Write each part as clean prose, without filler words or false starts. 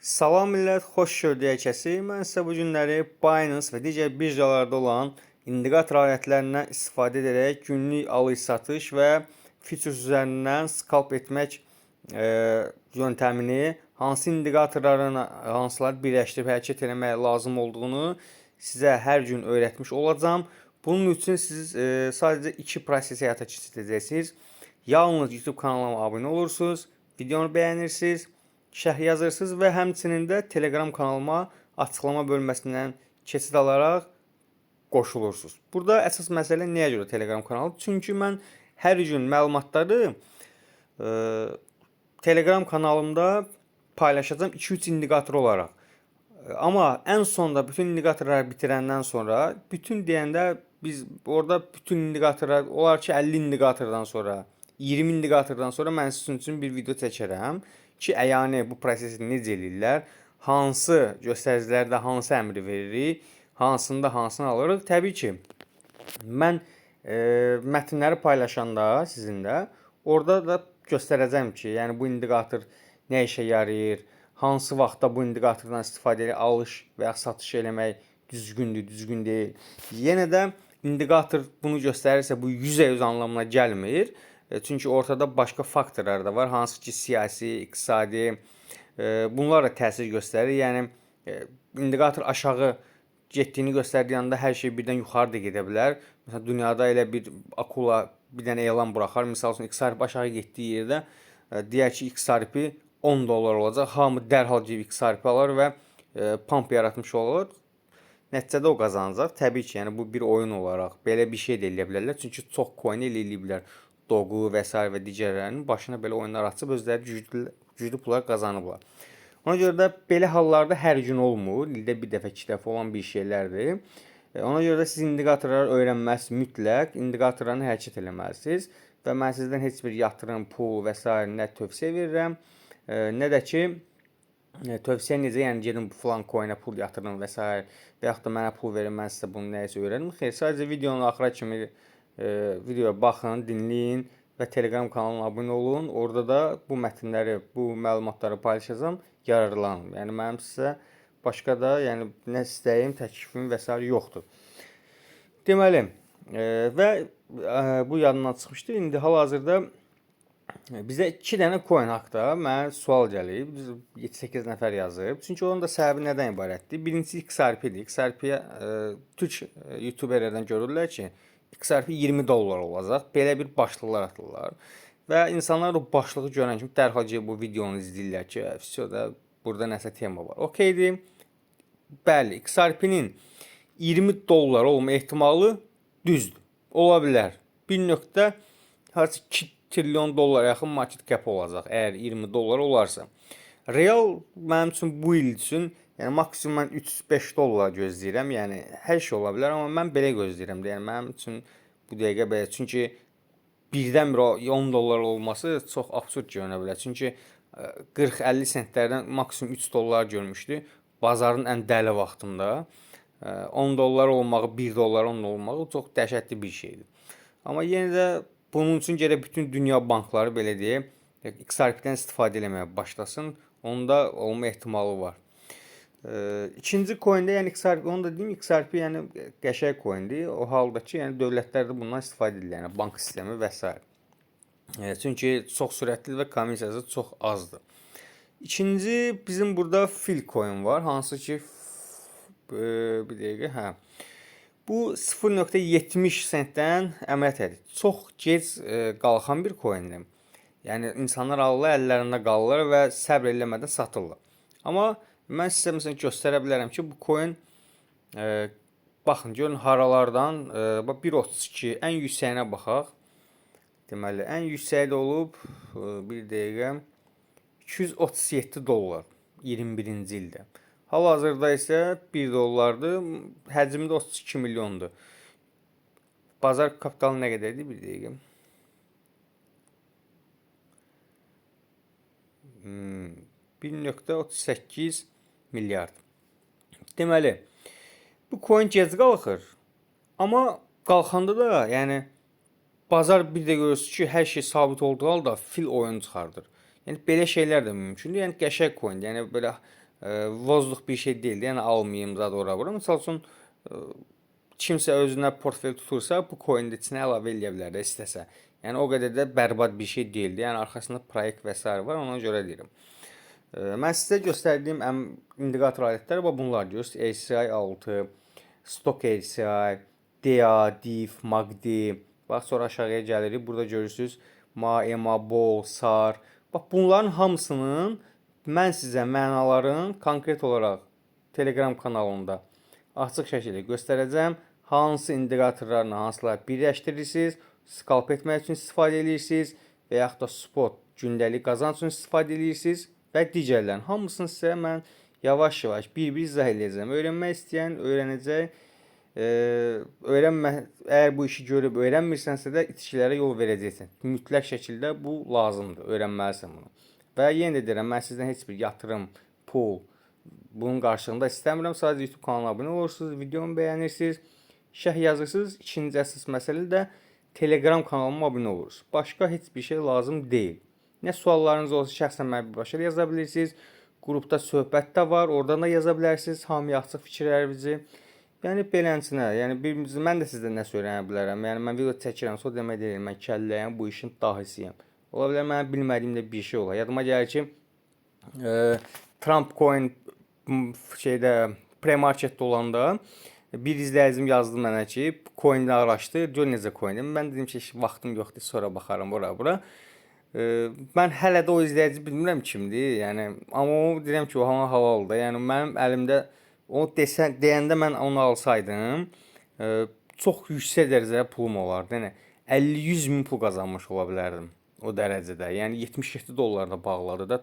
Salam millət, xoş gördük hər kəsi. Mən sizə bu günləri Binance və digər birjalarda olan indikator alətlərindən istifadə edərək günlük alış-satış və futures üzərindən scalp etmək yöntəmini, hansı indikatorların hansıları birləşdirib hərəkət eləmək lazım olduğunu sizə hər gün öyrətmiş olacağam. Bunun üçün siz sadəcə iki proses həyata keçirəcəksiniz. Yalnız YouTube kanalıma abunə olursunuz, videonu bəyənirsiniz, şərh yazırsınız və həmçinin də Telegram kanalıma açıqlama bölməsindən keçid alaraq qoşulursunuz. Burada əsas məsələ nəyə görə Telegram kanalı? Çünki mən hər gün məlumatları Telegram kanalımda paylaşacağam 2-3 indikator olaraq. Amma ən sonda bütün indikatorları bitirəndən sonra, bütün deyəndə biz orada bütün indikatorlar olar ki 50 indikatordan sonra, 20 indikatordan sonra mən sizin üçün bir video çəkərəm ki, əyani bu prosesi necə eləyirlər, hansı göstəricilərdə hansı əmri veririk, hansında hansını alırıq. Təbii ki, mən mətnləri paylaşanda sizinlə orada da göstərəcəm ki, yəni bu indikator nə işə yarayır, hansı vaxtda bu indikatordan istifadə edib alış və ya satış eləmək düzgündür, düzgün deyil. Yenə də indikator bunu göstərirsə bu 100% anlamına gəlmir. Çünki ortada başqa faktorlar da var, hansı ki siyasi, iqtisadi, bunlar da təsir göstərir. Yəni indikator aşağı getdiyini göstərdiyi anda hər şey birdən yuxarı da gedə bilər. Məsələn, dünyada elə bir akula bir dənə elan buraxar. Misal üçün XRP aşağı getdiyi yerdə deyər ki, XRP 10 dollar olacaq. Hamı dərhal gedib XRP alar və pump yaratmış olur. Nəticədə o qazanacaq. Təbii ki, yəni bu bir oyun olaraq belə bir şey də eləyə bilərlər. Çünki çox coin elə eləyiblər. Dogu və sair və digərlərinin başına belə oyunlar açıb özləri güclü, güclü pullar qazanıblar. Ona görə də belə hallarda hər gün olmur. İldə bir dəfə, iki dəfə olan bir şeylərdir. Ona görə də siz indikatorları öyrənməlisiniz mütləq, indikatorlarını hərəkət eləməlisiniz və mən sizdən heç bir yatırım, pul və sair nə tövsiyə verirəm, nə də ki tövsiyə necə, yəni gedin bu filan coin-ə pul yatırın və sair və yaxud da mənə pul verin, mən sizə bunu nəyisə öyrədim. Xeyr, sadəcə videonun axıra kimi videoya baxın, dinləyin və Telegram kanalına abunə olun. Orada da bu mətnləri, bu məlumatları paylaşacağam, yararlanın. Yəni mənim sizə başqa da, yəni nə istəyim, təklifim və sair yoxdur. Deməli, və bu yadımdan çıxmışdı. İndi hal-hazırda bizə 2 dənə coin haqda mənə sual gəlib. Biz 7-8 nəfər yazıb. Çünki onun da səbəbi nədən ibarətdir? Birincisi XRP-dir. XRP-yə türk YouTuberlərdən görürlər ki, XRP 20 dollar olacaq. Belə bir başlıqlar atırlar. Və insanlar o başlığı görən kimi dərhal gedib bu videonu izləyirlər ki, vəsə da burada nəsə tema var. Okeydir. Bəli, XRP-nin 20 dollar olma ehtimalı düzdür. Ola bilər. 1.2 trilyon dollara yaxın market cap olacaq əgər 20 dollar olarsa. Real mənim üçün bu il üçün, yəni maksimum mən 3-5 dollar gözləyirəm. Yəni hər şey ola bilər, amma mən belə gözləyirəm də. Yəni mənim üçün bu dəqiqə belə. Çünki birdən-birə 10 dollar olması çox absurd görünə bilər. Çünki 40-50 sentlərdən maksimum 3 dollar görmüşdü bazarın ən dəli vaxtında. 10 dollar olmağı, 1 dollar 10 olmağı çox dəhşətli bir şeydir. Amma yenə də bunun üçün gərək bütün dünya bankları belə deyək, XRP-dən istifadə eləməyə başlasın. Onda olma ehtimalı var. İkinci coin-də, yəni XRP, onu da deyim, XRP yəni qəşəng coin-dir. O halda ki, yəni dövlətlər də bundan istifadə edirlər, yəni bank sistemi və sair. Çünki çox sürətli və komissiyası çox azdır. İkinci bizim burada Filecoin var, hansı ki bir dəqiqə, hə. Bu 0.70 sentdən əməliyyat edir. Çox gec qalxan bir coindir. Yəni insanlar alırlar, əllərində qalırlar və səbr eləmədən satırlar. Amma mən sizə məsələn göstərə bilərəm ki, bu coin baxın görün haralardan, bax 1.32 ən yüksəyinə baxaq. Deməli, ən yüksəyi də olub bir dəqiqə 237 dollar 21-ci ildə. Hal-hazırda isə 1 dollardır. Həcmi də 32 milyondur. Bazar kapitalı nə qədərdir bir dəqiqə. 1.38 milyard. Deməli, bu coin gec qalxır. Amma qalxanda da, yəni bazar bir də görürsünüz ki, hər şey sabit olduğu halda fil oyun çıxardır. Yəni belə şeylər də mümkündür. Yəni qəşəng coin, yəni belə Vozduq bir şey deyildi. Yəni almayım zad ora bura. Məsəl üçün kimsə özünə portfel tutursa, bu coin-də içinə əlavə eləyə bilər də istəsə. Yəni o qədər də bərbad bir şey deyildi. Yəni arxasında proyekt və sair var, ona görə deyirəm. Mən sizə göstərdiyim ən indikator alətləri bax bunlar görürsüz. RSI 6, Stoch RSI, DA, DIF, MACD. Bax sonra aşağıya gəlirik. Burada görürsüz MA, EMA, BOL, SAR. Bax bunların hamısının mən sizə mənalarını konkret olaraq Telegram kanalında açıq şəkildə göstərəcəm. Hansı indikatorlarla hansılar birləşdirirsiniz, skalp etmək üçün istifadə edirsiniz və yaxud da spot gündəlik qazanc üçün istifadə edirsiniz və digərlərin hamısını sizə mən yavaş-yavaş bir-bir izah eləyəcəm. Öyrənmək istəyən öyrənəcək. Öyrənmə, əgər bu işi görüb öyrənmirsənsə də itkilərə yol verəcəksən. Mütləq şəkildə bu lazımdır, öyrənməlisən bunu. Və yenə də deyirəm, mən sizdən heç bir yatırım, pul bunun qarşılığında istəmirəm. Sadəcə YouTube kanalına abunə olursunuz, videomu bəyənirsiniz, şərh yazırsınız. İkinci əsas məsələ də Telegram kanalıma abunə olursunuz. Başqa heç bir şey lazım deyil. Nə suallarınız olsa şəxsən mənə birbaşa yaza bilirsiniz. Qrupda söhbət də var, oradan da yaza bilərsiniz. Hamıya açıq fikirlərinizi. Yəni beləsinə, yəni bir mən də sizdən nəsə öyrənə bilərəm. Yəni mən video çəkirəm, o demək deyil, mən kəlləyəm, bu işin dahisiyəm. Ola bilər mənim bilmədiyim də bir şey olar. Yadıma gəlir ki, Trump coin şeydə pre-marketdə olanda bir izləyicim yazdı mənə ki, coin-i araşdır, gör necə coin-dir. Mən dedim ki, vaxtım yoxdur, sonra baxaram ora bura. Mən hələ də o izləyici bilmirəm kimdir. Yəni amma o deyirəm ki, o hamı halaldır. Yəni mənim əlimdə o desən deyəndə mən onu alsaydım, çox yüksək dərəcədə pulum olardı. Yəni 50-100 min pul qazanmış ola bilərdim o dərəcədə. Yəni 77 dollarda bağladı da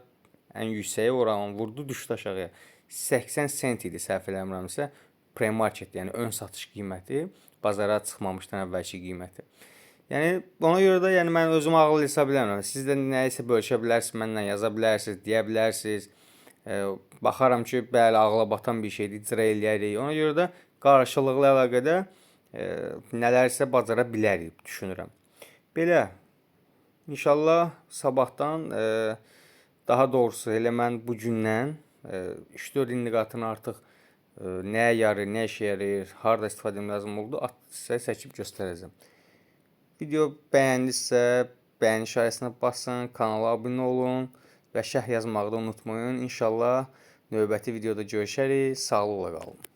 ən yüksəyi oranı vurdu, düşdü aşağıya. 80 sent idi səhv eləmirəmsə pre-market, yəni ön satış qiyməti, bazara çıxmamışdan əvvəlki qiyməti. Yəni ona görə də yəni mən özümü ağıllı hesab eləmirəm. Siz də nəyisə bölüşə bilərsiniz, mənlə yaza bilərsiniz, deyə bilərsiniz. Baxaram ki, bəli, ağla batan bir şeydir, icra eləyərik. Ona görə də qarşılıqlı əlaqədə nələrsə bacara bilərik düşünürəm. Belə İnşallah sabahdan, daha doğrusu elə mən bu gündən 3-4 indikatorun artıq nəyə yarayır, nə işə yarayır, harda istifadə etmək lazım oldu, sizə çəkib göstərəcəm. Video bəyəndinizsə, bəyən işarəsinə basın, kanala abunə olun və şərh yazmağı da unutmayın. İnşallah növbəti videoda görüşərik. Sağlıqla qalın.